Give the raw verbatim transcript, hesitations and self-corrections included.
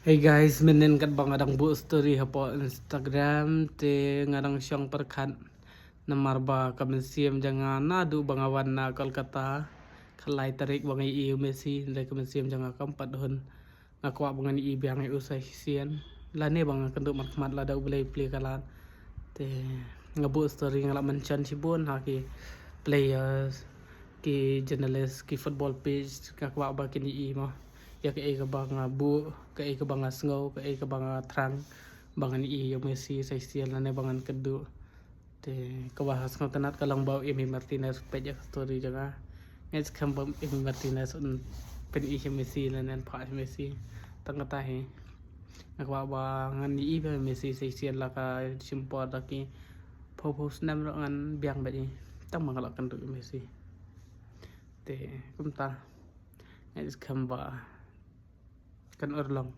Hey guys, mynnin katba nga dang buh story hapoh Instagram te nga dang shong pyrkhat namar ba ka mynsiem jong nga naduh ba nga wan na Kolkata ka lai tarik ba nga ïohi ïa u Messi, hynrei ka mynsiem jong nga kam pat hun. Nga kwah ba ngan ïohi biang ïa u sa shisien lane ba ngan kynduh markhmat lada U Blei plie ka lad. Te nga buh story nga la mention shibun ha ki players, ki journalist, ki football page, nga kwah ba kin ïohi mo ïa kaei kaba nga buh, kaei kaba nga sngew, kaei kaba nga thrang ba ngan ïohi ïa u Messi sa shisien lane ba ngan kynduh. Te kaba sngewtynnat ka long ba u Emi Martinez u peit ïa ka story jong nga. Nga ngeit skhem ba u Emi Martinez un pynïohi ïa u Messi lane un phah ïa u Messi. Tang kata hi nga kwah ba ngan ïohi ba u Messi sa shisien la ka shim por da ki phew phew snem ruh ngan biang beit hi tang ba nga la kynduh ïa u Messi. Te kumta nga ngeit skhem ba kan urlong.